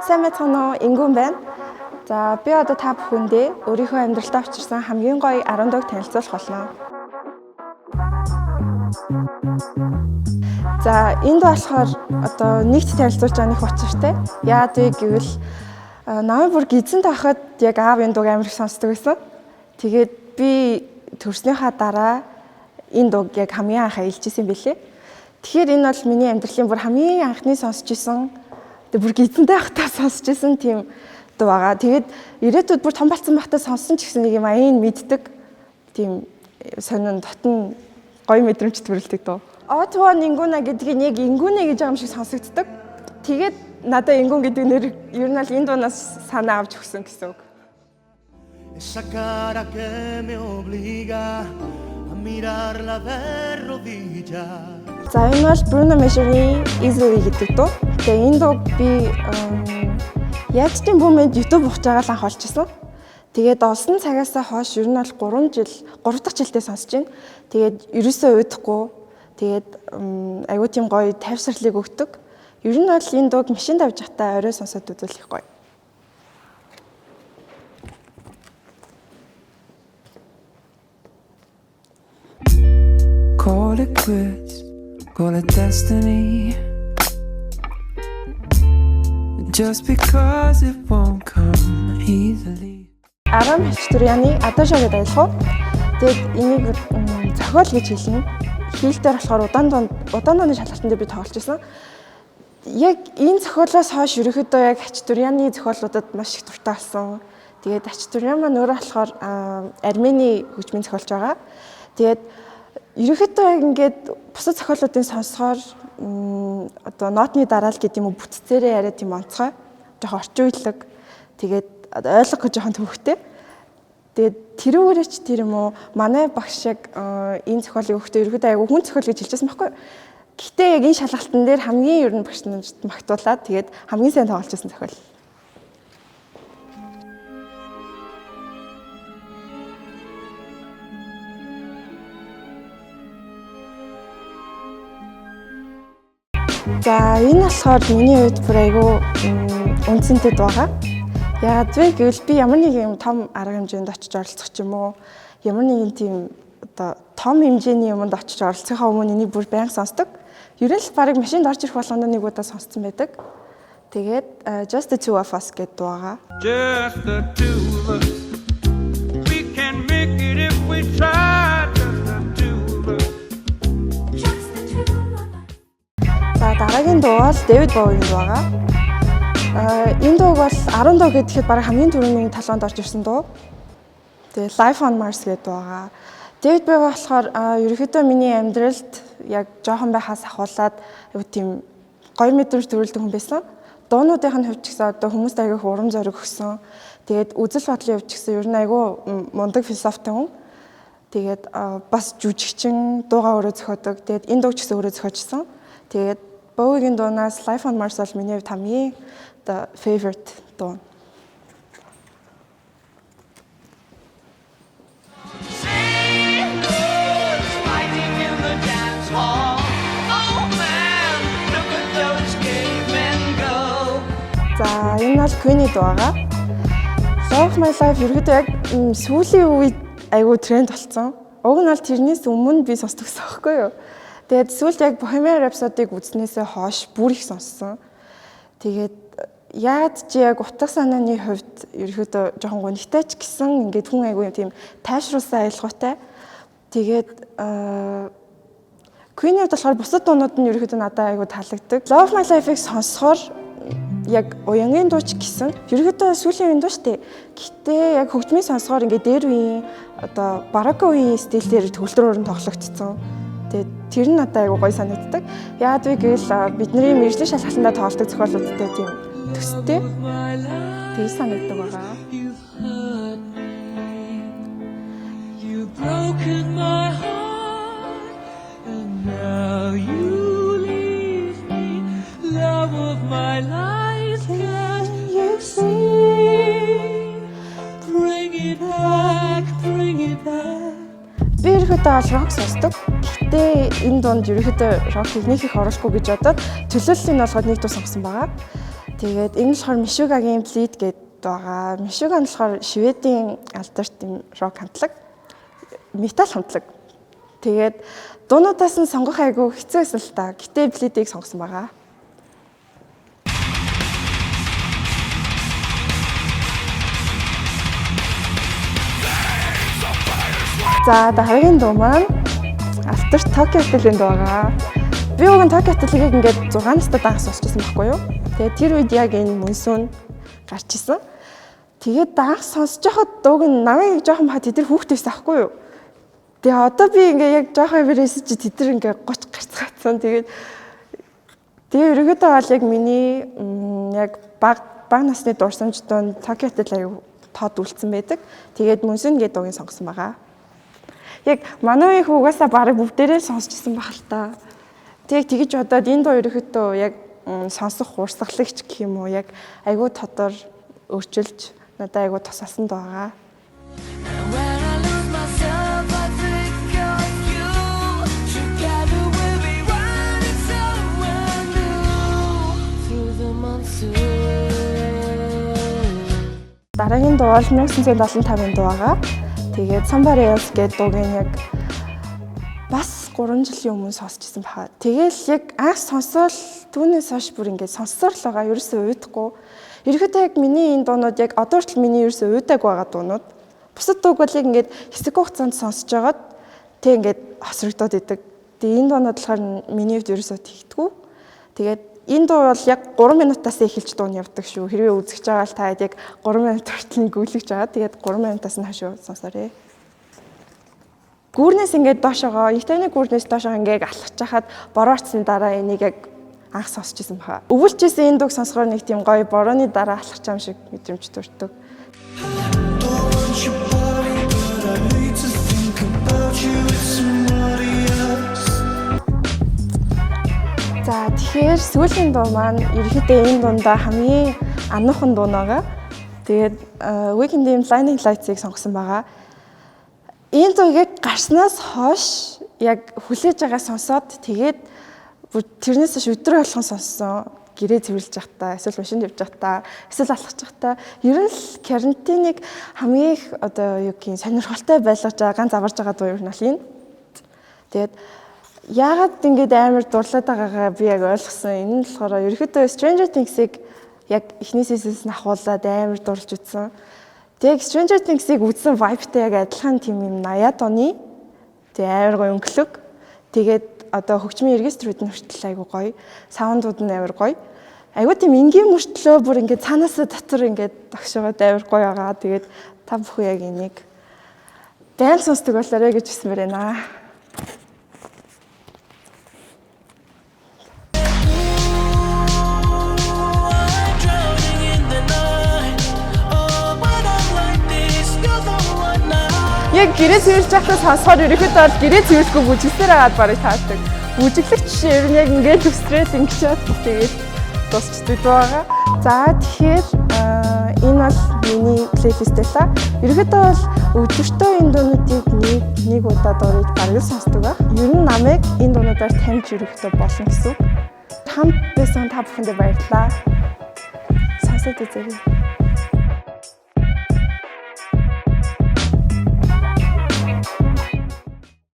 Сайн байцгаана уу? Ингүүн байна. За, би одоо та бүхэндээ өөрийнхөө амьдралдаа учирсан хамгийн гоё 10 дууг танилцуулах болно. За, энд болохоор одоо нэгт танилцуулж байгаа нэг учиртай. Яагаад вэ гэвэл намайг бүр гидсэн тахад яг аав энэ дууг амар их сонсдог байсан. Тэгээд би төрснийхаа дараа энэ дууг яг хамгийн анх аялж исэн юм билээ. Тэгэхээр энэ бол миний амьдралын бүр хамгийн анхны сонсч исэн, тэг бүр гидсэнтэй байхдаа сонсч исэн тийм дуу байгаа. Тэгээд ирээдүйд бүр том болсон байхдаа сонссон ч гэсэн нэг юм аян мэддэг тийм сонин дотн гоё мэдрэмж төрүүлдэг дуу. Отво Нингуна гэдгийг яг Ингүнэ гэж байгаа юм шиг сонсогддог. Тэгээд надад Ингүн гэдэг нэр ер нь л энэ дуунаас санаа авч өгсөн гэсэн үг. Esa cara que me obliga a mirarla de rodillas. За, энэ бол Bruno Mars-ийн Easily гэдэг дуу. Тэгээ энэ дууг би яаж тийм бүүмэд YouTube ухаж байгаа л анх олчихсан. Тэгээд олсон цагаасаа хойш ер нь бол 3 жил, 3 дахь жилдээ сонсож байна. Тэгээд ерөөсөө уйдахгүй. Тэгээд айгуу тийм гоё тайвширлыг өгдөг. Ер нь бол энэ дууг машинд авч явахдаа орой сонсоод үзвэл их гоё. Call it quits, call it destiny. Just because it won't come easily. Арам Хачатуряны Адажо гэдэг аялах уу. Тэгээд энийг зохиол гэж хэлнэ. Хийл дээр болохоор удаан дунд удаан дууны шалгалтын дээр би тоглож исэн. Яг энэ зохиолоос хойш ерөнхийдөө яг Хачатуряны зохиолуудад маш их дуртай болсон. Тэгээд Хачатурян маань өөрөө болохоор Армени хөгжмийн зохиолч байгаа. Тэгээд ерөнхийдөө яг ингээд бусад зохиолуудын сонсохоор одоо нотны дараал гэдэг юм уу, бүтцээрээ арай тийм онцгой, жоохон орчин үеийнх, тэгээд ойлгох гэж жоохон төвөгтэй. Тэгээд тэрүүгээрээ ч тэр юм уу, манай багш яг энэ зохиолыг өгөхдөө ерөнхийдөө айгүй хүн зохиол гэж хэлчихсэн байхгүй. Гэхдээ яг энэ шалгалтан дээр хамгийн ер нь багш нарт магтуулаад, тэгээд хамгийн сайн тоглож байсан зохиол. За, энэ болохоор миний хувьд бүр айгүй үнцэнтэй байгаа. Яагаад вэ гэвэл би ямар нэг юм том арга хэмжээнд очиж оролцох ч юм уу, ямар нэгэн тийм одоо том хэмжээний юмд очиж оролцохын өмнө энийг бүр байнга сонсдог. Ер нь л бараг машинд орж ирэх болгоно нэг удаа сонссон байдаг. Тэгээд Just the Two of Us гэдэг дуу байгаа. Just the two of us. We can make it if we try. Just the two of us. Just the two of us. За, дараагийн дуу бол David Bowie-ийн дуу байгаа. Энэ дууг бол 10 дуу гэхэд бараг хамгийн түрүүний толгойнд орж ирсэн дуу. Тэгээ Life on Mars гэдэг дуу байгаа. David Bowie болохоор ерөнхийдөө миний амьдралд яг жоохон байхаас ахуулаад айгуу тийм гоё мэдрэмж төрүүлдэг хүн байсан. Дуунуудын нь хувьд ч гэсэн одоо хүмүүст айгүй их урам зориг өгсөн. Тэгээд үзэл бодлын хувьд ч гэсэн ер нь айгүй мундаг философитой хүн. Тэгээд бас жүжигчин, дуугаа өөрөө зохиодог. Тэгээд энэ дууг ч гэсэн өөрөө зохиожсон. Тэгээд Bowie-гийн дуунаас Life on Mars бол миний хувьд хамгийн одоо favorite дуу. Sailors fighting in the dance hall. Oh man, look at those cavemen go. За, энэ бол Queen-ийн дуу байгаа. Love of My Life ерөөдөө яг сүүлийн үед айгүй тренд болсон. Уг нь бол тэрнээс өмнө би сонсдог гэсэн байхгүй юу? Тэгээд сүүлд яг Bohemian Rhapsody-г үзснээсээ хойш бүр их сонссон. Тэгээд яад чи яг утга санааны хувьд ерөөдөө жоохон гунигтай ч гэсэн ингээд хүн айгүй тийм тайвшруулсан аялгаутай. Тэгээд Queen-ийн хувьд болохоор бусад дуунууд нь ерөөдөө надад айгүй таалагддаг. Love My Life-ыг сонсохоор яг уянгийн дуу ч гэсэн ерөөдөө сүүлийн үеийн дуу шүү дээ. Гэхдээ яг хөгжмийн сонсохоор ингээд дээр үеийн одоо бароко үеийн стилээр төгөлдрөөр нь тоглогдсон. Тэгээд тэр нь надад айгүй гоё санагддаг. Яагаад вэ гэвэл бидний мэргэжлийн шалгалтандаа тоглодог зохиолуудтай тийм төстэй. Тэгж санагддаг байгаа. You've hurt me. You've broken my heart, and now you leave me. Love of my life, can't you see? Bring it back, bring it back. Би ерөнхийдөө бол рок сонсдог. Гэхдээ энэ дунд ерөнхийдөө рокийг нэг их оруулахгүй гэж бодоод төлөөллийн болгоод нэг дуу сонгосон байгаа. Тэгээд энэ болохоор Meshuggah-гийн Bleed гэдэг байгаа. Meshuggah нь болохоор Шведийн алдарт юм рок хамтлаг, метал хамтлаг. Тэгээд дуунуудаас нь сонгох айгүй хэцүү байсан л та. Гэтэ Bleed-ийг сонгосон байгаа. За, дараагийн дуу маань Алдарт Tokio Hotel-ийн дуу байгаа. Би уг нь Tokio Hotel-ийг ингээд 6 настай анх сонсчихсан байхгүй юу? Тэгээд тэр үед яг энэ Monsoon гарч исэн. Тэгээд анх сонсож байхад дууг нь намайг жоохон баха тэд нар хүүхэд байсан байхгүй юу? Тэгээ одоо би ингээ яг жоохон хэвээрээс чи тэд нар ингээ 30 гарцгаацсан. Тэгээд тэгээ ерөнхийдөө бол яг миний яг баг бага насны дурсамж донд Tokio Hotel аягүй тод үлдсэн байдаг. Тэгээд Monsoon гэдэг дуугийг сонгосон байгаа. Яг манай үеийн угаасаа бараг бүгдээрээ л сонсч ирсэн байх л та. Тэг тэгэж бодоод энэ дуу ерөнхийдөө яг сонсох урсгалагч гэх юм уу, яг айгүй тодор өөрчилж надад айгүй тусалсан дуу байгаа. When I lose myself, I think of you. Together we'll be running somewhere new through the monsoon. Дараагийн дуу бол 1975-ын дуу байгаа. Тэгээд Somebody Else гэдэг дуугийн яг бас 3 жилийн өмнө сонсч ирсэн баха. Тэгэл яг анх сонсоол түүнээс хойш бүр ингээд сонссоор л байгаа. Ерөөсөө уйдахгүй. Ерөнхийдөө яг миний энэ дуунууд яг одоо хүртэл миний ерөөсөө уйдааг байгаа дуунууд. Бусад дууг бол яг ингээд хэсэг хугацаанд сонсож байгаад тэг ингээд хосрогдоод идэг. Тэгээ энэ дуунууд болохоор миний хувьд ерөөсөө тэгдэггүй. Тэгээд энэ дуу бол яг 3 минутаас эхэлж дуу нь явдаг шүү. Хэрвээ үзэж байгаа бол та яг 3 минут хүртэл гүйлгэж байгаа. Тэгээд 3 минутаас нь хойш сонсоорой. Гүүрнээс ингээд доошоогоо, их тайны гүүрнээс доошоогоо ингээд алхаж хахад бороо орсны дараа энийг яг анх сонсч ирсэн баха. Өвөлжсэн энэ дууг сонсохоор нэг тийм гоё борооны дараа алхах юм шиг мэдрэмж төрдөг. Don't want your body, but I hate to think about you with somebody else. За, тэгэхээр сүүлийн дуу маань ерөнхийдөө энэ дундаа хамгийн ануухан дуу байгаа. Тэгээд Weeknd-ийн Blinding Lights-ыг сонгосон байгаа. Энэ дууг яг гарснаас хойш яг хүлээж байгаа сонсоод тэгээд бүр тэрнээс хойш өдөр болгон сонссон. Гэрээ цэвэрлж байхдаа, эсвэл машинд явж байхдаа, эсвэл алхаж байхдаа ер нь л карантиныг хамгийн их одоо юу гэх юм сонирхолтой байлгаж байгаа, ганц аварж байгаа дуу ер нь бол энэ. Тэгээд яагаад ингэж амар дурлаад байгаагаа би яг ойлгосон. Энэ нь болохоор ерөнхийдөө Stranger Things-ыг яг эхний season-с нь ахуулаад амар дурлж үзсэн. Тэгээд Stranger Things-ыг үзсэн vibe-тай яг адилхан тийм юм 80-ад оны тэг амар гоё өнгөлөг. Тэгээд одоо хөгжмийн регистрүүд нь хүртэл айгу гоё. Sound-ууд нь амар гоё. Айгу тийм энгийн мөртлөө бүр ингээд цаанаасаа дотор ингээд тогшоогоод амар гоё байгаа. Тэгээд та бүхэн яг энийг байн сонсдог болоорой гэж хүсмээр байна. I'm drowning in the night. Oh, when I'm like this, you're the one I Яг гэрээ цэвэрлж байхдаа сонсохоор ерөнхийдөө бол гэрээ цэвэрлэхгүй бүжиглсээр агаад барыг таардаг. Бүжиглэгч жишээ ер нь яг ингээд өсрөөл ингэчээд тэгээд дуусчдаг байгаа. За, тэгэхээр энэ бол миний playlist байлаа. Ерөнхийдөө бол өдөртөө энэ дуунуудыг нэг нэг удаа дурыг бараг л сонсдог байх. Ер нь намайг энэ дуунуудаар таньж ерөнхийдөө болно гэсэн үг. Хамт байсан та бүхэндээ баярлалаа. Сонсоод үзээрэй.